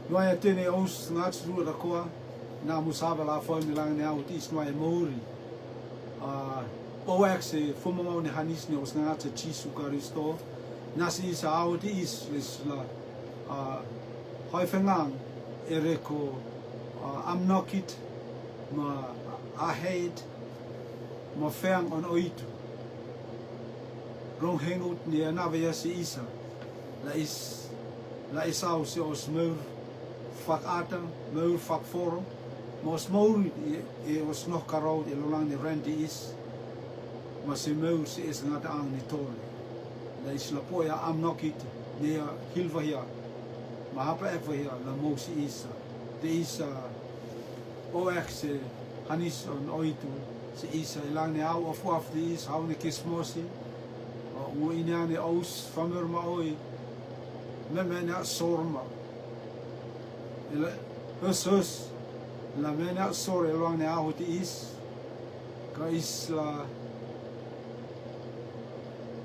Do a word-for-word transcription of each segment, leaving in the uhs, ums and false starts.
Noa ia tene aus ngats ru da koa, na musaba la fo ni lang ne au ti is noa ia mauri. A, o wax e fo mama ne hanis ne aus ngats Jisu Karisto, na si isa au ti is les la, a, hoi fengang, e reko, a, amnokit, ma aheid, ma feang on oitu. Rong hengut ni anava ia si isa. La is, la is au si os maur fak ata, maur fak foro, ma os maur i, i os noh karau i lolang ni ren ti is, ma si maur si is ngata ang ni tole. La is la po ia amnokit, ni ia hilva ia, ma hapa ekva ia, la mau si isa. Ti isa, o ek se hanis on oitu, si isa ilang ne au of of ti is, hau ne kismosi, o u ina ne aus famer ma oi, me me ne sor ma. Ila, hus hus, la me ne sor ilang ne au ti is, ka is la,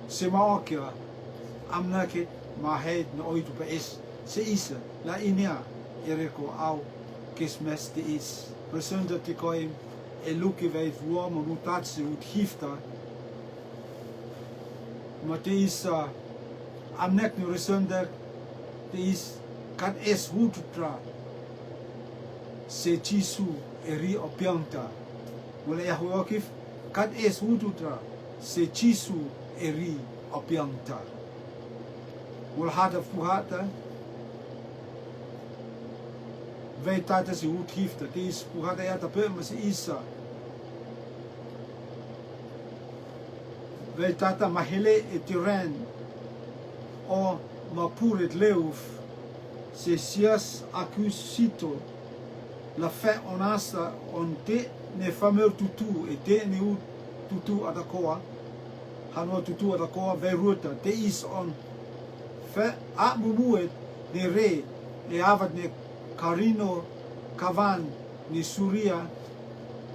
sima okia, amnakit, ma heid ne oitu pa is, si isa, la inia, e reko au, kismes ti is. Presenta ti koim, e luki vei vua, ma mutat si ut hifta. Ma ti isa, amnek ni resenta, ti is, kat es hututra, se Jisu e ri opiangta. Wala ia huokif, kat es hututra, se Jisu e ri opiangta. Wala hata fuhata, vei tata si hut hifta, ti is fuhata ia ta pe ma si isa. Vei tata ma hele e tiren, o ma puret leuf, se sias akusito, la fe onasa on te ne famer tutu, e te ne u tutu atakoa, hanua tutu atakoa, vei ruta, te is on, fe a mumuet, ne re, e avat ne karino, kavan, ne suria,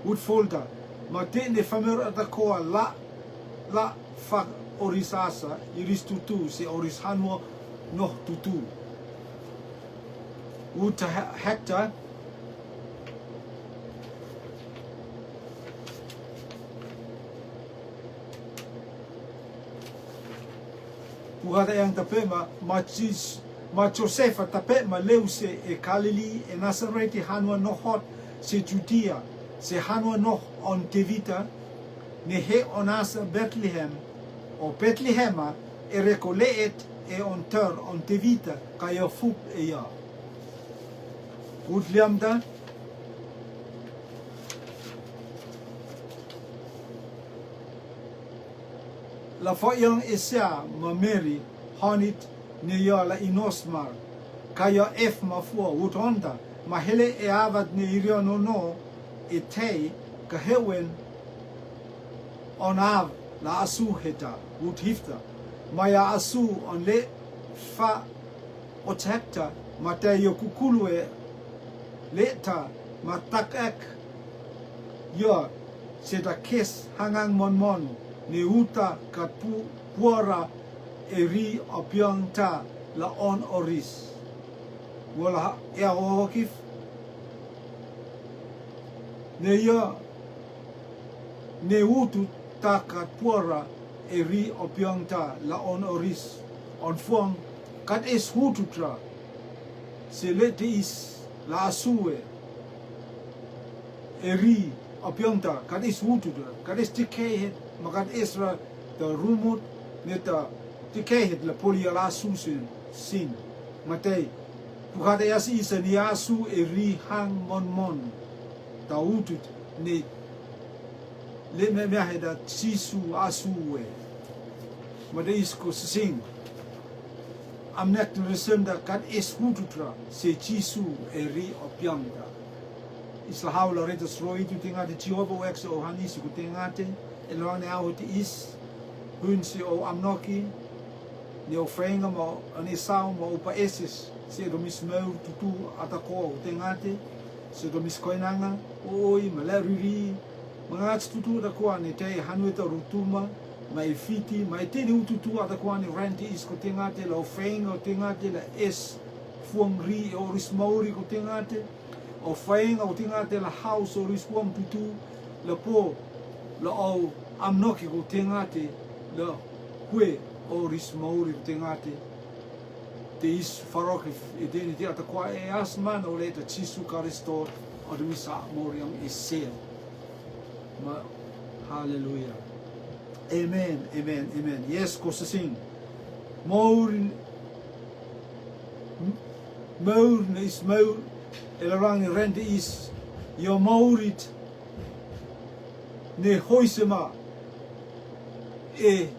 ut folta, ma te ne famer atakoa, la, la fak oris asa, iris tutu, se oris hanua, noh tutu. Uta he-, hekta. Puhata yang tape ma, ma Jis-, ma Josefa tape ma leuse e Kalili e Nasareti hanua noh hot se Judia, se hanua noh on Tevita, ne he onasa Betlehem, o Betlehema, e reko leet e on ter on Tevita, ka ia fup e ia. Ut liamta. La fo iang esa ma Meri, honit ne ia la inosmar, ka ia ef ma fua ut honta, ma hele e avat ne iria no no, e tei, ka hewen, on av, la asu heta, ut hifta, ma ia asu on le fa otekta, ma te ia kukulu e leta, ma tak ek, ia, se ta kes hangang mon mon, ne uta kat pu-, puara e ri opiangta la on oris. Wala ha-, e a okif. Ne ia, ne utu ta kat puara e ri opiangta la on oris. On fuang, kat es hututra. Se le te is la asu e. E ri opiangta, kat es hututra. Kat es te kehet, ma kat es ra ta rumut, ne ta te kehet la poli ia la asu sin, sin. Matei, puhata ia si isa ni asu e ri hang mon mon. Ta utut, ne le me me heda Jisu asu e. Ma de isko sing. Amnek resenda kat es hututra, se Jisu e ri opiangta. Isla hau la retas roi tu tengate Jehova o ekse o hanisi ku tengate, e loang ne au ti is, hun si o amnoki, ne o fenga ma o anisau ma o pa eses, se domis meu tutu atakoa o tengate, se domis koinanga, o oi, ma la riri, ma ngats tutu atakoa ne te hanu e ta rutuma, ma e fiti, ma e te ne ututu atakoa ne renti isko tengate, la o fenga o tengate, la es, fuang ri e oris mauri ko tengate, o faenga ko tengate la haus oris fuang tutu, la po, la au amnoki ko tengate, la hue oris mauri ko tengate. Te is faroki e deni te atakoa e asman o le ta Jisu Karisto, o te misa moriang e sel. Ma, haleluya. Amen, amen, amen. Yes, ko sasing. Mauri, mauri ne is mauri, e la rangi rende is, yo maurit, ne hoisema, e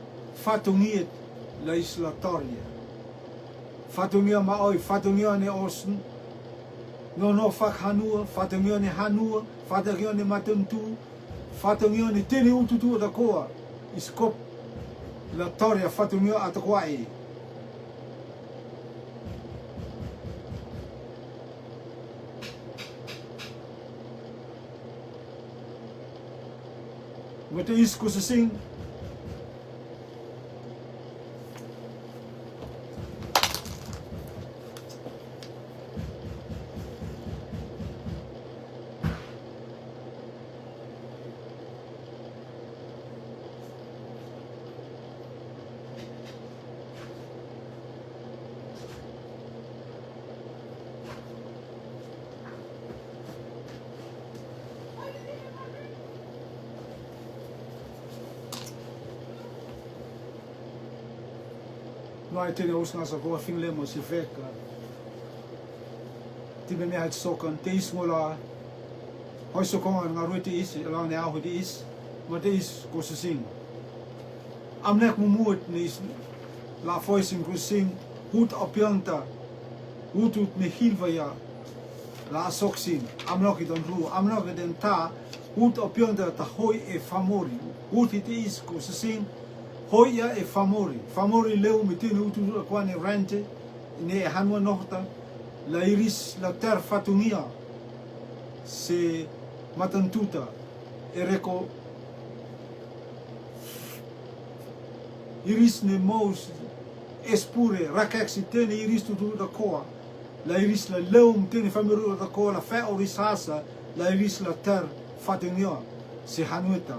fatongiet la is la toria. Fatongia ma oi, fatongia ne os, no no fak hanua, fatongia ne hanua, fatongia ne matentu, fatongia ne tene ututu atakoa, iskop, la toria fatongia atakoa e. Mate is ko sasing. No ai tene os nga sa ko fing le mo si fek. Ti me me haj sokan te is ngola. Hoi sokan nga rui te is, la ne ahu te is, ma te is ko sasing. Amnek mumut ne is la foi sing ko sing, hut apianta, hut hut ne hilva ya, la sok sing, amnok i don ru, amnok i den ta, hut apianta ta hoi e famori, hut i te is ko sasing, hoi ya e famori, famori leu mi tene utu la kwane rente, ne e hanua nohta, la iris la ter fatungia, se matantuta, e reko iris ne mous espure, rakek si tene iris tutu da koa, la iris la leum tene famiru da koa, la fe oris hasa, la iris la ter fatungia, se hanueta.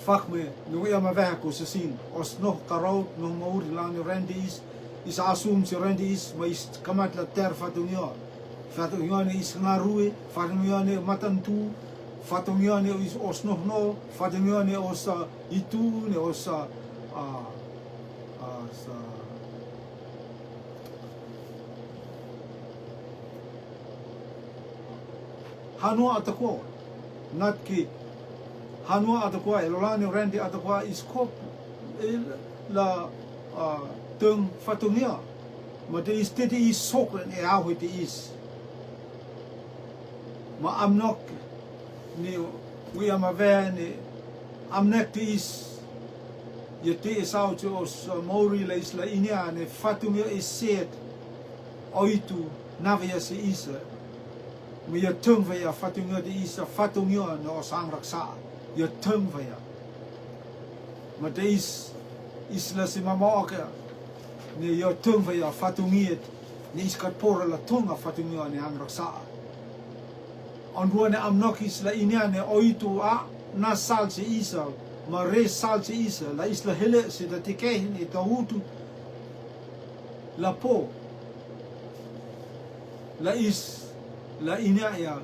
Fak me, nung ia ma veha ko sasin, os noh karau, noh mauri la ni rendis, is asum si rendis, ma is kamat la ter fatungia. Fatungia ne is ngarue, fatungia ne matantu, fatungia ne is os noh no, fatungia ne os, ah, itu, ne os, ah, ah, ah, sa, hanua atakoa, nat ki, hanua atakoa, e lolani rendi atakoa is kop, e la, ah, teng fatungia, ma te is te te is soklen e ahu te is. Ma amnok, ni wi ama ve, ni amnek te is, ia te is au te os, ah, mauri la is la inia, ni fatungia is set, oitu, nava ia se isa, ma ia teng va ia fatungia te isa, fatungia no os ang raksa, ia teng va ia. Ma te is, is la se mama oke, ni ia teng va ia fatungia, ni is kat pora la tonga fatungia ni ang raksa. Andua ne amnok is la inia ne oitu a, na sal se isa, ma re sal se isa, la is la hele se ta tikehin e ta utu, la po, la is, la inia ia,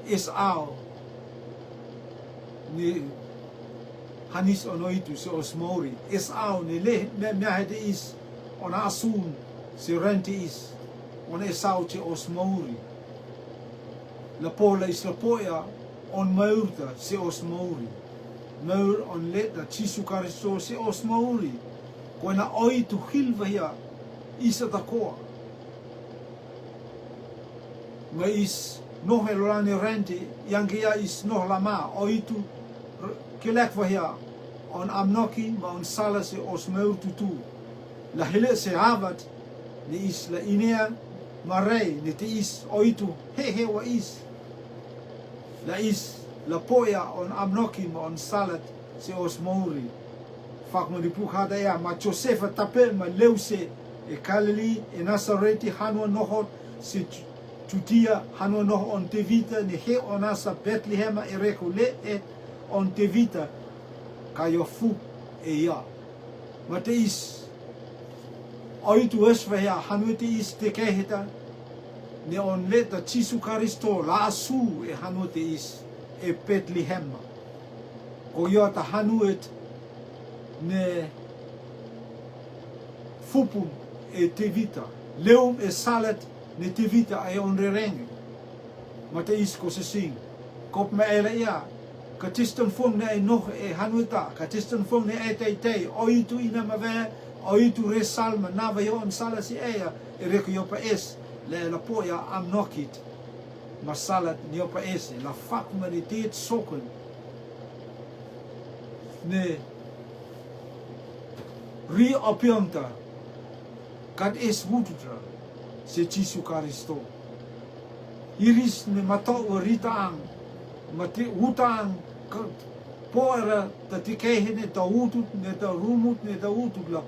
is au, ni hanis on oitu se os mauri, is au, ni le, me, me hede is, on asun, se renti is, on is au se os mauri. La po la is la po ia, on maurta se os mauri. Maur on le ta Jisu Karisto se os mauri. Ko na oitu hilva ia, isa ta koa. Ma is noh e lolani renti, yang ia is noh lama, oitu r-, kilek va ia, on amnoki, ma on sala se os maur tutu. La hele se avat, ni is la inia, ma rei, ni te is, oitu, he he wa is. La is, la po ia, on amnoki, ma on salat, se os mauri. Fakmani puk hata ia, ma Josefa tape ma leuse e Kalili, e Nasareti, hanua noho se Ju-, Jutia, hanua noho on Tevita, ne he ona sa Betlihema, e reko le e on Tevita, ka io fuk e ia. Ma te is oitu esfa hea hanue te is te keheta, ne on leta Jisu Karisto la asu e hanue te is e Betlihema. Ko io ta hanue ne fupum e Tevita, leum e salat ne Tevita e on rerenge. Ma te is ko sesing. Kop ma ela ia, ka tistan fong ne e noh e hanue ta, ka tistan fong ne e tei tei, oitu ina ma ve, oitu resal ma nava io on sala si ea, e reko io pa es, le la poia am nokit, ma salat ni io pa es, la fak ma ni tit sokon. Ne ri opionta, kat es wututra, se Jisu Karisto. Iris ne mato ua rita ang, ma te uta ang, ka poera ta tikehe ne ta utut, ne ta rumut, ne ta utut la.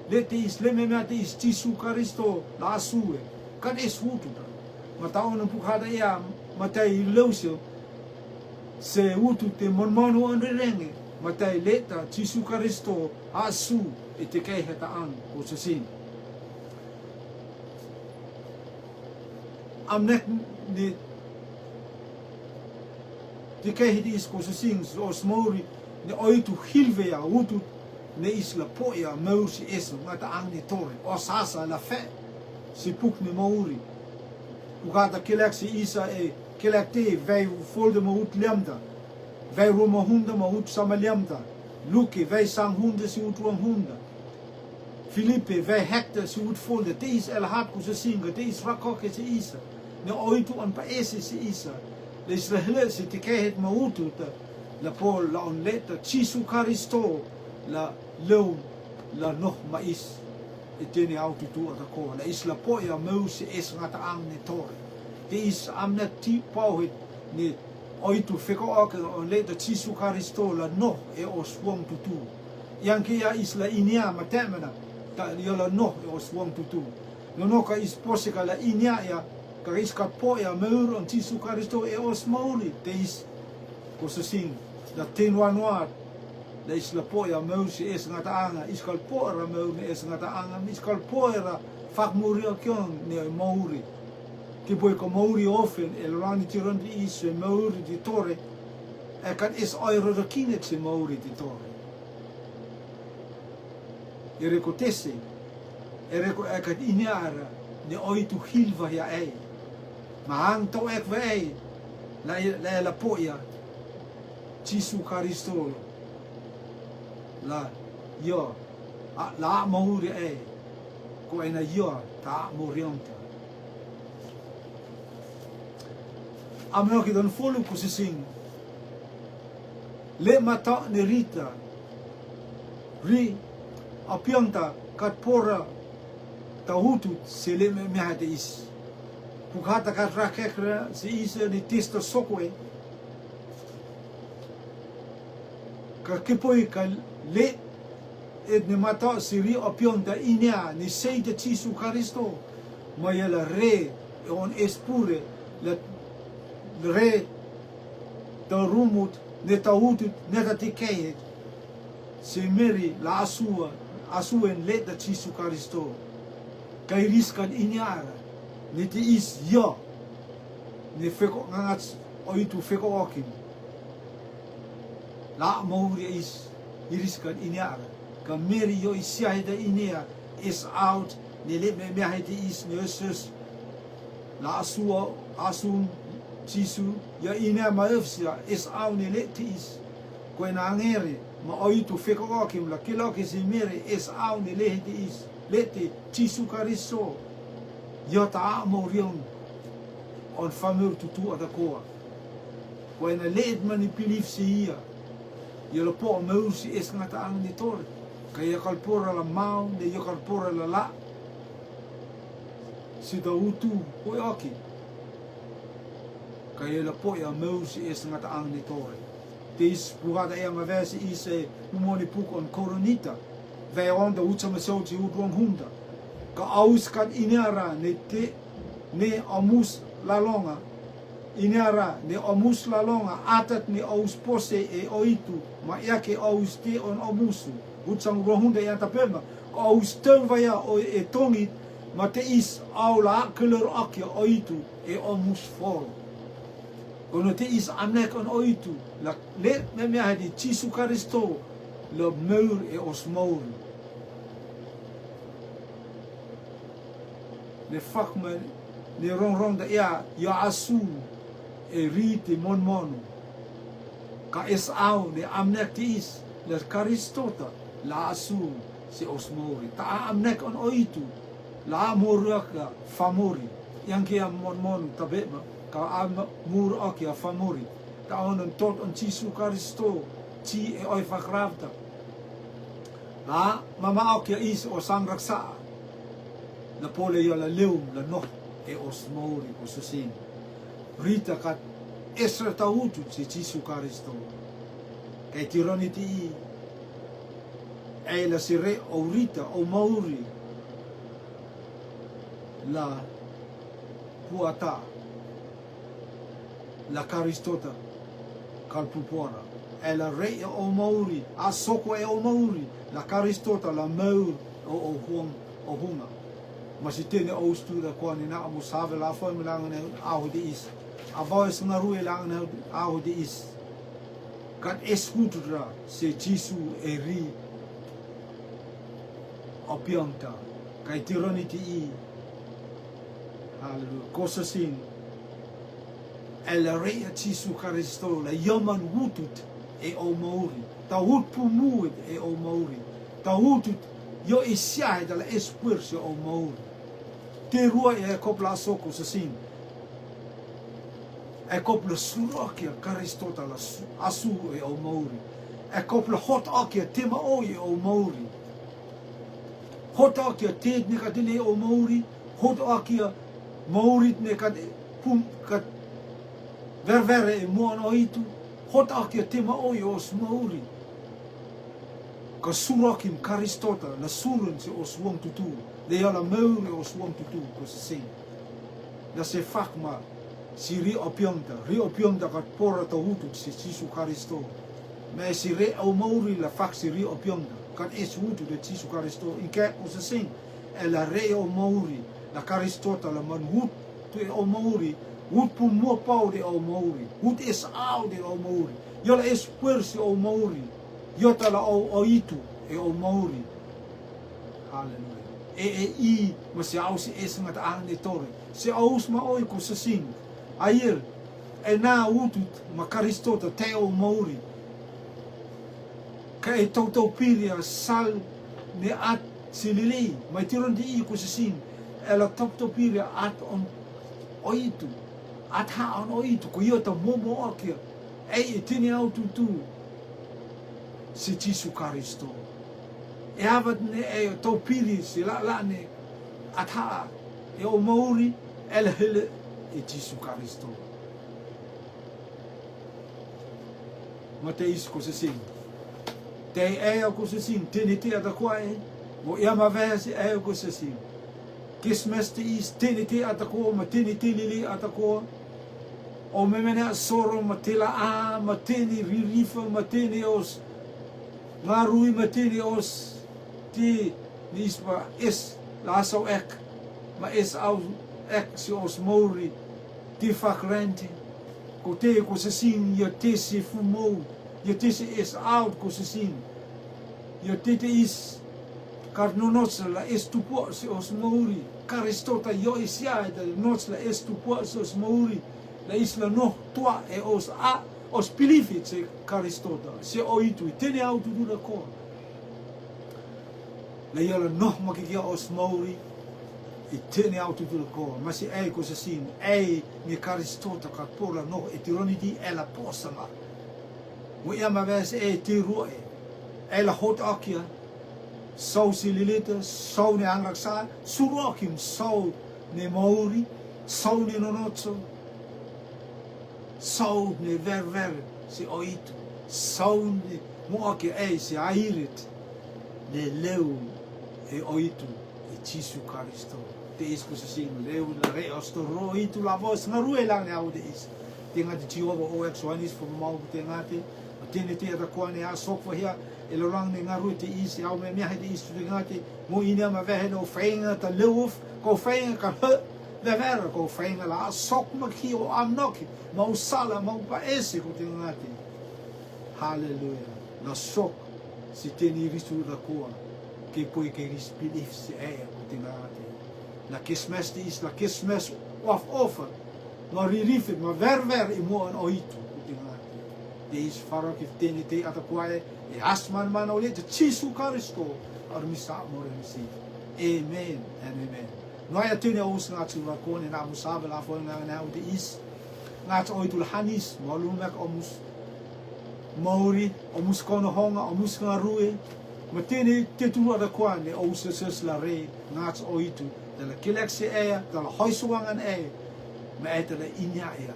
Le te is, le me mea te is Jisu Karisto, la asue. Kat es wututra. Ma ta ona puk hata ia, ma ta i leuse, se utut te mon monu on rerenge, ma ta i leta Jisu Karisto, asu, e tikehe ta ang, ko sesing. Am nek ni tikehe te is ko sesing, os mauri, ne oitu hilve ia utut, ne is la poia maur si es ngata ang ni tore, os asa la fe, si puk ni mauri. Ugata kelek si isa e, kelek te, vei folde ma ut liamta, vei roma hunda ma ut sama liamta, Luke, vei sang hunda si ut ruang hunda. Filipe, vei hekta si ut folde, te is el hat ku se singa, te is rakoke si isa. Ne oitu on pa ese si isa. Le is la hele si te kehet ma ututa, la pol, la on leta, Jisu Karisto, la leun, la noh ma is. E tene au tutu ata ko, la is la poia mau si es ngata ang ne tore. Te is amna ti pauhet ne oitu feko oke on leta Jisu Karisto la noh e o suang tutu. Yang ke ia is la inia ma temena, ta ia la noh e o suang tutu. No no ka is pose ka la inia ia, ka is ka poia maur on Jisu Karisto e os mauri, te is ko sesing, la tenua noa, la is la poia maur si es ngata anga, is kal poera maur ne es ngata anga, is kal poera fak mauri o kion ne mauri. Ki boi ko mauri ofen, el rani tiron di is e mauri di tore, e kan is oiro do kinet si mauri di tore. E reko tese, e reko e kat ini ara, ne oitu hilva ia e. Ma hang to ek va e, la, la, la poia, Jisu Karisto, la, io, a, la mauri e, ko ena io, ta mauri onta. Amno ki don fulu ku sising. Le mata ne rita. Ri, apianta, kat pora, ta hutu, se le me, me hate is. Pukata kat rakekra, se isa ni testa sokwe. Ka kepoi ka le, et ne mata siri apianta inia, ni seita Jisu Karisto. Ma ia la re, e on espure, la re, ta rumut, ne ta utut, ne ta tikehet. Se Meri, la asua, asuen leta Jisu Karisto. Ka iriskan inia ara, ne te is ia, ne feko ngangat oitu feko okin. La mauri is, iriskan inia ara. Ka Meri io isia heta inia, is out, ne le me me heta is, ne is, la asua, asun, Jisu, ia inia ma efsia, is out ne le te is. Ko ena angere, ma oitu feko okin, la kilo ke se Meri, is out ne le heta is, le te, Jisu Karisto. Ia ta a mauri on, on famir tutu ata koa. Ko ena le et mani pilif si ia. Ia la po maur si es ngata ang ni tore. Ka ia kalpora la mau, ne ia kalpora la la. Si ta utu, ko ia oki. Ka ia la po ia maur si es ngata ang ni tore. Is purada e ama vese is e pumoni puk on Korinita. Ve onda ucha ma soti udron hunda. Ka aus kat iniara ne te ne omus lalonga. Iniara ne omus lalonga atat ne aus pose e oitu ma iake aus te on omusu. Ucha ma udron hunda ianta pema. Ka aus teu vaya o e tongit ma te is au la kelor akia oitu e omus fol. Kono te is amnek on oitu la le me me hadi Jisu Karisto la meur e os mauri. Ne fakma ne rongrong da ia ia asu e ri te monmono. Ka es au ne amnek te is la Karistota la asu se os mauri. Ta a amnek on oitu la a moru akia famori. Yang ke a monmono ta bema ka a moru akia famori. Ta on on tot on Jisu Karisto ti e oi fakravta. La mama akia is o sang raksa. La pole ia la leum la noh e os mauri o susin. Rita kat esra ta utu se Jisu Karisto. Kai tironi ti i. E la sire o rita o mauri. La puata. La Karistota kalpupora. E la rei e o mauri a soko e o mauri. La Karistota la maur o o huang o hunga. Ma si tene o ustu da kwa ni na amu save la fo mi langan e aho de is. A vau es ngaru e langan e aho de is. Kan es hutu ra se Jisu e ri. O pianta kai tironi ti i. Haleluya. Kosa sin. E la rei a Jisu Karisto la yaman utut e o mauri. Ta ut pumut e o mauri. Ta utut yo i siahe da la esfuerzo o mauri. Te rua e kopla so kosa sin. E kopla suro akia Karisto ta la asu e o mauri. E kopla hot akia tema o e o mauri. Hot akia te ne ka te le o mauri. Hot akia mauri ne ka pum ka ververe e muan o itu. Hot akia tema o e os mauri. Ka suro akim Karistota la surun se os wang tutu. Le ia la mauri os wang tutu kosa sin. La se fakma si ri o pianta ri o pianta kat pora ta utut se Jisu Karisto. Me si re o mauri la fak si ri o pianta kat es utut de Jisu Karisto. Inke kosa sin. E la re o mauri la Karistota la man ut tu e o mauri. Ut pumua pau de o mauri. Ut es au de o mauri. Ia la es puersi o mauri. Ia ta la o o itu e o mauri. Haleluya. E e i ma se au se es ngata ang ne tore. Se aus ma oi kosa sin. Ayer e na utut ma Karistota te o mauri. Ka e tautau piri a sal ne at si lili mai tiron di i kosa sin. E la tautau piri a at on o itu. At ha on o itu ko ia ta momo akia. E e tini au tutu. Se Jisu Karisto. E avat ne e tau piri se la la ne. At ha e o mauri e la hele e Jisu Karisto. Mate is kosa sin. Te e a kosa sin tene te ata koa e. Mo ia ma vea se e a kosa sin. Kismes te is tene te ata koa ma tene te lili ata koa. O memene a soro ma te la a ma tene ririfa ma tene os. Ngarui ma tene os. Te ni is pa es la asau ek. Ma es au ek si os mauri. Te fakrente. Ko te kosa sin ia te se fumou. Ia te se es out kosa sin. Ia te te is. Kar no nos la es tupua se os mauri. Karistota io isia e ta nos la es tupua se os mauri. La is la no tua e os a os pilifi se Karistota. Se o itu i tene au tutu la koa. La ia la noh ma kikia os mauri. I tene au tutu la koa. Ma si e kosa sin e ni Karistota ka por la noh e tironi di e la posa ma. Mo ia ma vese e te rua e. E la hot akia. Sau si lilita, sau ne angraksa, suru akim sau ne mauri, sau ne nonocho. Sau ne verver se o itu. Sauni mo ake ai se airit ne leu e oitu e Jisu Karisto. Te is ko se sin leu la re osto ro itu la vos ngarue lang ne au te is. Te ngati Jehova o ek soanis fo mau te ngati. Te ne te ata kuane a sok fo hia e lo lang ne ngarue te is e au me me hai te is tu te ngati. Mo ina ma vehe no fenga ta leuf ko fenga ka he. Vevera ko fenga la sok ma ki o am noki. Mau sala mau pa ese ko te ngati. Haleluya. Na sok si teni risu da koa ke poi ke ris pilif si e ko te ngati. Na kismes te is na kismes waf ofa. Na ririfi ma verver i mo an oitu ko te ngati. Te is faro ki teni te ata kuae e asman man ole te Jisu Karisto. Armisa more misi. Amen and amen. Noa ia tene o us nga tu ra kone na musaba la fo nga na u te is. Nga tu oitu la hanis mo lu mek o mus mauri o mus kono honga o mus nga rue. Ma tene te tu ra kwane o us ses la re nga tu oitu. Da la kilek se e da la hoi suangan e. Ma e da la inya ia.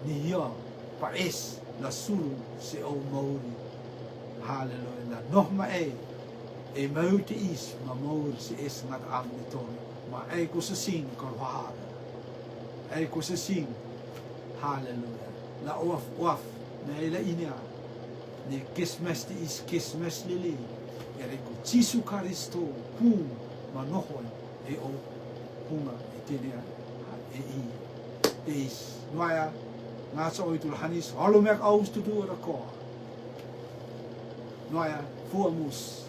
Ni hio pa es la sulu se o mauri. Haleluya. La noh ma e. E mau te is ma mauri se es ngat am ni tore. Ma e ko se sing ka ruhara. E ko se sing. Haleluya. La oaf oaf. Na e la inya. Ne kismes te is kismes lele. E re ko Jisu Karisto. Pu ma nohon. E o. Hunga e tene a. E i. Te is. Noa ia. Nga so oitu la hanis. Halo mek aus tu tu ra ko. Noa ia. Fua mus.